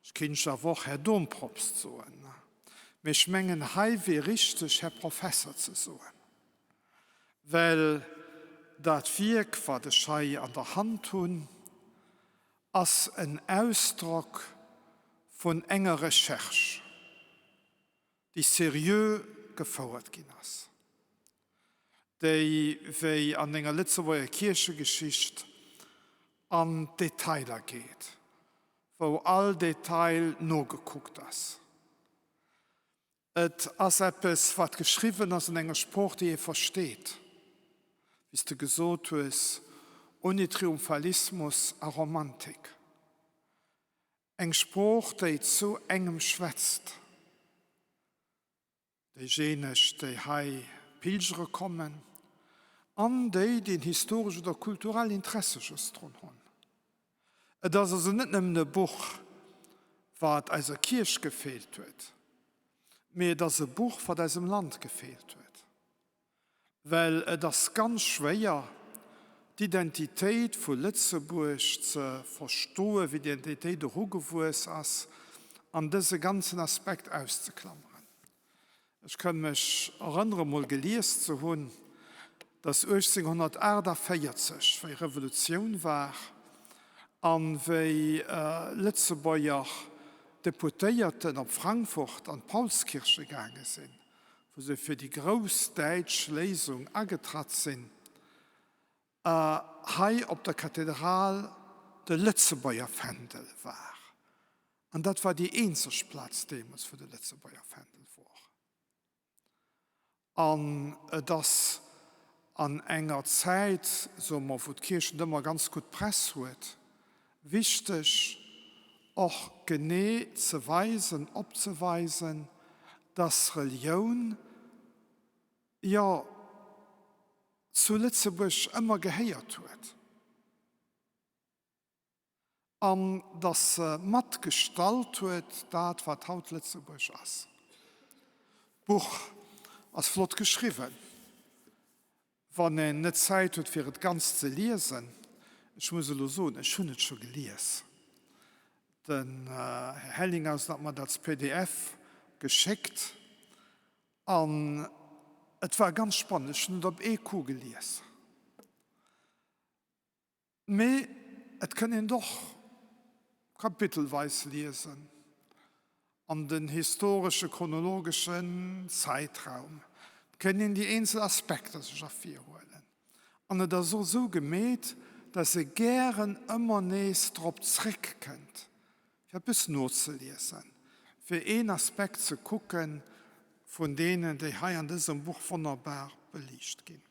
Ech kinnt awer och Här Dompropst soen. Mee ech mengen, hei wier richteg, Här Professer ze soen. Well dat Wierk, wat ech hei an der Hand hunn, ass en Ausdrock vun enger Recherche, déi seriö gefouert ginn ass, déi, wéi an enger Lëtzebuerger Kierchegeschicht, an d'Detailer geet, wou all Detail nogekuckt ass. Et ass eppes, wat geschriwwen ass an enger Sprooch, déi ee versteet, wéi s de gesot hues, ouni Triumphalismus a Romantik. Eng Sprooch, déi zu engem schwätzt. Déijéineg, déi hei pilgere kommen, an déi, déi en historesch oder kulturell Interesse just drun hunn. Et ass also net nëmmen e Buch, wat eiser Kierch gefeelt huet, mee et ass e Buch, wat eisem Land gefeelt huet. Well et ass ganz schwéier, d'Identitéit vu Lëtzebuerg ze verstoen, wéi d'Identitéit erugewuess ass, an dëse ganzen Aspekt auszeklammeren. Ech kënn mech erënnere mol gelies ze hunn, dass 1848, wéi Revolutioun war an wéi Lëtzebuerger Deputéierten op Frankfurt an d'Paulskirche gaange sinn, wou se fir déi grouss däitsch Léisung agetratt sinn, hei op der Kathedral de Lëtzebuerger Fändel war. An dat war déi eenzeg Plaz deemools, wou de Lëtzebuerger Fändel wor. An et ass an enger Zäit, soe mer, wou d'Kierch net ëmmer ganz gutt Press huet, wichteg och genee ze weisen, opzeweisen, dass Relioun, jo, zu Lëtzebuerg ëmmer gehéiert huet. An dass se mat gestalt huet dat, wat haut Lëtzebuerg ass. D'Buch ass flott geschriwwen. Wann een net Zäit huet fir et ganz ze liesen, ech muss elo soen, ech hunn et scho gelies, den Här Hellinghausen hat mer dat als pdf geschéckt an et war ganz spannend, ech hunn et op ee Coup gelies. Mee et kënn een och kapitelweis liesen, an den historesche chronologeschen Zäitraum. Et kënn een déi eenzel Aspekter sech ervirhuelen. An et ass och esou gemeet, dass e gären ëmmer nees drop zréckkënnt, fir eppes nozeliesen, fir een Aspekt ze kucken vun deenen, déi hei an dësem Buch wonnerbar beliicht ginn.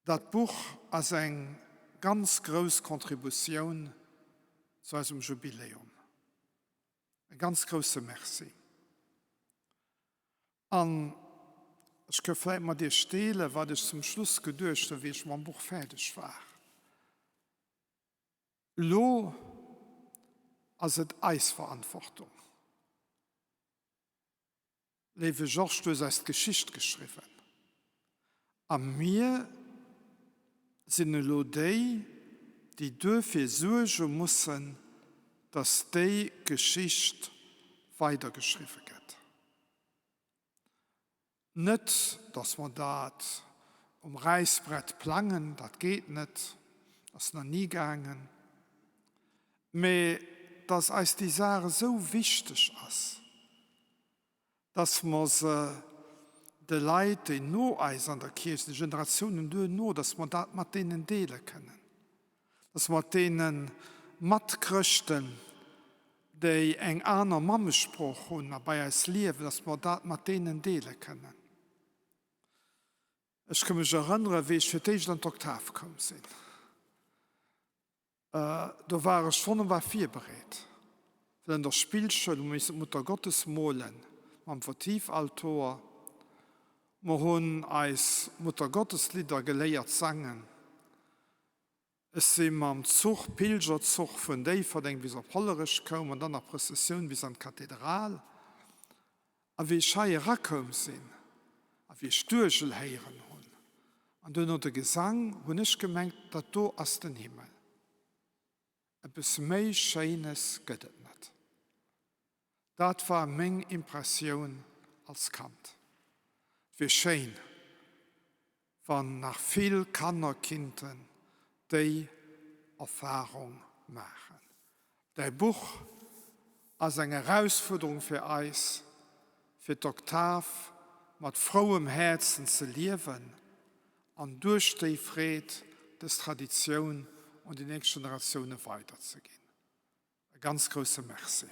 Dat Buch ass eng ganz grouss Contributioun zu eisem Jubiläum. E ganz grousse Merci. An ech ka vläit mat Iech deelen, wat ech zum Schluss geduecht hunn, wéi ech mam Buch fäerdeg war. Elo ass et eis Verantwortung. Léiwe Georges, du hues eis d'Geschicht geschriwwen a mir sinn elo déi, déi duerfir suerge mussen, dass déi Geschicht weidergeschriwwe gëtt. Net, dass mer dat um Räissbrett plangen, dat geet net, ass nach ni gaangen, mä dass eis déi Saach esou wichteg ass, dass mer se de Leit, déi no eis an der Kierch sinn, de Generatiounen duerno, dass mer dat mat deenen deele kënnen, dass mer deene Matchrëschten, déi eng aner Mammesprooch hunn a bei eis liewen, dass mer dat mat deenen deele kënnen. Ech ka mech erënnere wéi ech fir d'éischt an d'Oktav koum sinn. Do war ech wonnerbar virbereet, well an der Spillschoul hu mer missen d'Mutter Gottes molen mam Votivaltoer. Mer hunn eis Muttergotteslidder geléiert sangen. Ech si mam Zuch, Pilgerzuch vun Déifferdeng bis op Hollerech koum an dann nach Prëssessioun bis an d'Kathedral. A wéi ech hei erakoum sinn a wéi ech d'Uergel héieren hunn an duerno de Gesang, hunn ech gemengt, dat do ass den Himmel. Eppes méi Schéines gëtt et net. Dat war meng Impressioun als Kand. Et wier schéin, wann nach vill Kanner kinnten déi Erfahrung maachen. Däi Buch ass eng Erausfuerderung fir eis, fir d'Oktav mat frouem Häerzen ze liewen an duerch déi Freed dës Traditioun un déi nächst Generatioune weiderzeginn. E ganz grousse Merci.